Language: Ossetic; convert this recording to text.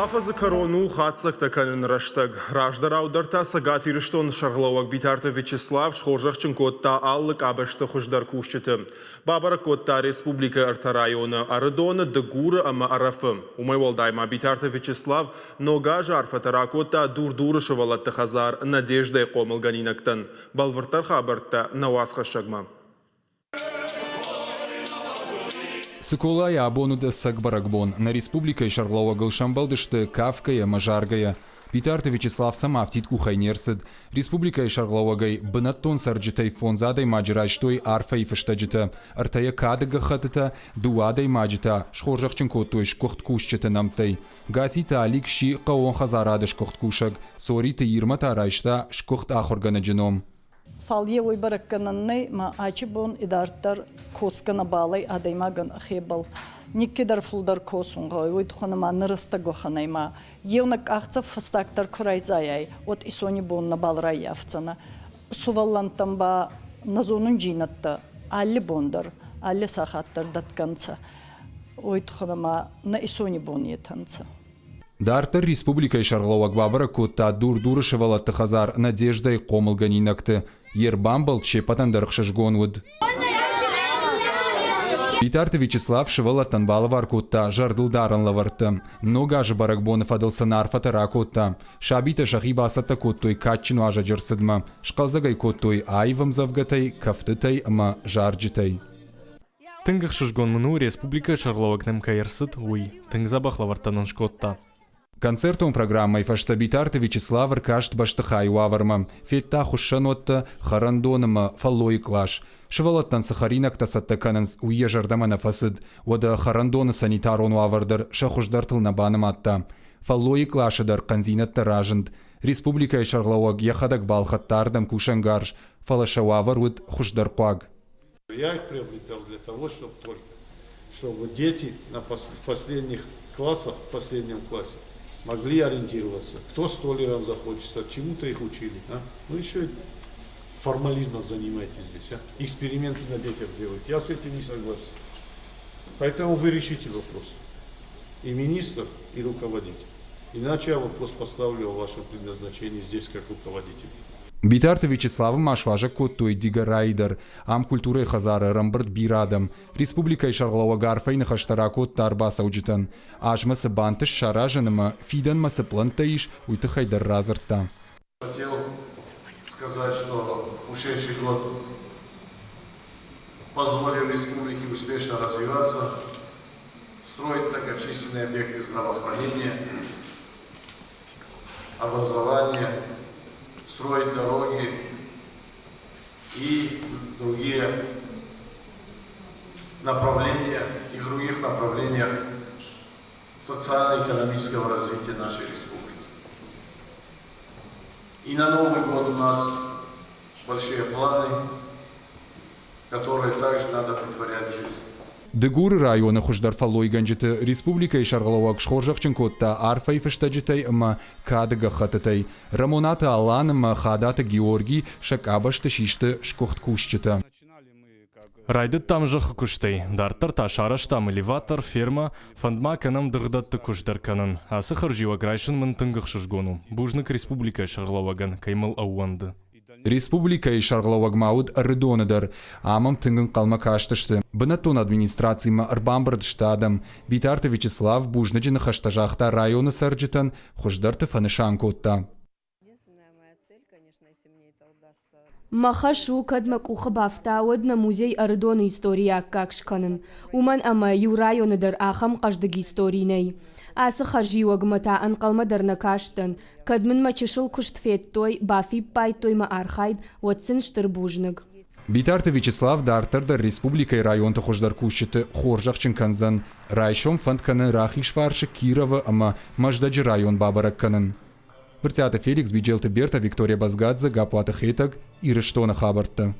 Афӕдзы кӕрон у хатдзӕгтӕ кӕныны рӕстӕг. Раздӕрау дӕр та Цӕгат Ирыстоны сӕргълӕууӕг Битарты Вячеслав схорзӕхджын кодта алы къабӕзты хуыздӕр кусджыты. Бабӕрӕг кодта республикӕйы ӕртӕ районы, Ӕрыдоны, Дыгуры ӕмӕ Ӕрӕфы. Уымӕй уӕлдай ма Битарты Вячеслав Ног азы арфӕтӕ ракодта Дур-Дуры сывӕллӕтты хӕдзар Надежда-йы хъомылгӕнинӕгтӕн. Бӕлвырддӕр хабӕрттӕ нӕ уацхӕссӕгмӕ. Цыколайы абон уыд ӕцӕг бӕрӕгбон. Нӕ республикӕйы сӕргълӕууӕгыл сӕмбӕлдысты кафгӕйӕ ӕмӕ заргӕйӕ. Битарты Вячеслав сӕм афтид къухӕй не рцыд. Республикӕйы сӕргълӕууӕгӕй бынӕттон цӕрджытӕй фондз адӕймаджы райстой арфӕйы фыстӕджытӕ, ӕртӕйӕ кады гӕххӕттытӕ, дыууӕ адӕймаджы та схорзӕхджын кодтой сгуыхт кусджыты нӕмттӕй. Гатиты Алик сси хъӕууон хӕдзарады сгуыхт кусӕг, Цориты Ирмӕ та райста сгуыхт ахуыргӕнӕджы ном. Фал е уой бӕрӕггӕнӕн нӕй, ма ачи бон идарддӕр косгӕ нӕбал ӕй адӕймагӕн ӕхебӕл. Никкидӕр фулдӕр косун гъӕуй, уой туххӕн ӕма нӕ рӕстӕг уӕхӕн ӕй ма еунӕг къахдзӕф фӕстагдӕр ку райзайай, уӕд исони бон нӕбал раййафдзӕнӕ. Сувӕллӕнттӕн ба нӕ зонундзийнӕдтӕ алли бон дӕр, алли сахат дӕр дӕтгӕ нцӕ. Уой туххӕн ӕма нӕ исони бон етӕ нцӕ. Дарддӕр республикӕйы сӕргълӕууӕг бабӕрӕг кодта Дур-Дуры сывӕллӕтты хӕдзар Надежда-йы хъомылгӕнинӕгты. Йе рбамбӕлд се ппӕтӕн дӕр ӕхсызгон уыд. Битарты Вячеслав сывӕллӕттӕн балӕвар кодта зӕрдылдарӕн лӕвӕрттӕ. Ног азы бӕрӕгбоны фӕдыл сын арфӕтӕ ракодта. Сабитӕ сӕхи бацӕттӕ кодтой кадджын уазӕджы ӕрцыдмӕ, схъӕлдзӕг ӕй кодтой аив ӕмдзӕвгӕтӕй, кӕфтытӕй ӕмӕ зарджытӕй. Тынг ӕхсызгон мын у, республикӕйы сӕргълӕууӕг нӕм кӕй ӕрцыд, уый. Тынг дзӕбӕх лӕвӕрттӕ нын скодта. Концертон программӕйы фӕстӕ Битарты Вячеслав ӕркаст бӕстыхайы уавӕрмӕ, федта хуыссӕнуӕттӕ, хӕрӕндон ӕмӕ фӕллойы кълас. Сывӕллӕттӕн цы хӕринӕгтӕ цӕттӕ кӕнынц, уый йӕ зӕрдӕмӕ нӕ фӕцыд. Уӕдӕ хӕрӕндоны санитарон уавӕр дӕр сӕ хуыздӕртыл нӕ банымадта. Фӕллойы къласы дӕр хъӕндзинӕдтӕ разынд. Республикӕйы сӕргълӕууӕг йӕхӕдӕг балхӕдта ардӕм кусӕнгарз, фӕлӕ сӕ уавӕр уыд хуыздӕрхъуаг. Я их приобретал для того, чтобы только, чтобы дети на в последних классах, в последнем классе могли ориентироваться, кто столяром захочется, чему-то их учили. А? Ну еще формализмом занимайтесь здесь, а? эксперименты на детях делать. Я с этим не согласен. Поэтому вы решите вопрос. И министр, и руководитель. Иначе я вопрос поставлю о вашем предназначении здесь как руководитель. Битарты Вячеславы ма суазӕг кодтой Дигорайы дӕр. Ам культурӕйы хӕдзары ӕрӕмбырд бирӕ адӕм. Республикӕйы сӕргълӕууӕг арфӕйы ныхӕстӕ ракодта ӕрбацӕуджытӕн. Азмӕ цы бантыст саразын ӕмӕ фидӕнмӕ цы пълӕнттӕ ис, уый тыххӕй дӕр радзырдта. Хотел сказать, что ушедший год позволил республике успешно развиваться, строить многочисленные объекты здравоохранения, образования, строить дороги и другие направления, и в других направлениях социально-экономического развития нашей республики. И на Новый год у нас большие планы, которые также надо претворять в жизнь. Дыгуры районы хуыздӕр фӕллойгӕнджыты республикӕйы сӕргълӕууӕг схорзӕхджын кодта арфӕйы фыстӕджытӕй ӕмӕ кады гӕххӕттытӕй. Рӕмонаты Алан ӕмӕ Хадаты Георги сӕ къабӕзты систы сгуыхт кусджытӕ. Райдыдтам зӕххы куыстӕй, дарддӕр та сарӕзтам элеватор, фермӕ, фӕнд ма кӕнӕм дыргъдӕтты куыст дӕр кӕнын. Ацы хӕрзиуӕг райсын мын тынг ӕхсызгон у. Бузныг республикӕйы сӕргълӕууӕгӕн, кӕй мыл ӕууӕнды. Республикӕйы сӕргълӕууӕг ма уыд Ӕрыдоны дӕр. Ам ӕм тынг ӕнхъӕлмӕ кастысты. Бынӕттон администрацимӕ ӕрбамбырд сты адӕм. Битарты Вячеслав бузныджы ныхӕстӕ загъта районы цӕрджытӕн, хуыздӕрты фӕнысан кодта. Мӕ хӕс у, кӕд мӕ къухы бафта, уӕд нӕ музей Ӕрыдоны историйы аккаг скӕнын, уымӕн ӕмӕ иу районы дӕр ахӕм хъӕздыг истори нӕй. Ацы хӕрзиуӕгмӕ та ӕнхъӕлмӕ дӕр нӕ кастӕн. Кӕд мын мӕ чысыл куыст федтой, бафиппайдтой мӕ архайд, уӕд сын стыр бузныг. Битарты Вячеслав дарддӕр дӕр республикӕйы районты хуыздӕр кусджыты хорзӕхджын кӕндзӕн. Райсом фӕнд кӕны Рахизфарсы, Кировы ӕмӕ Мӕздӕджы район бабӕрӕг кӕнын. Брытъиаты Феликс, Биджелты Берта, Виктория Базгадзе, Гаппуаты Хетӕг, Ирыстоны хабӕрттӕ.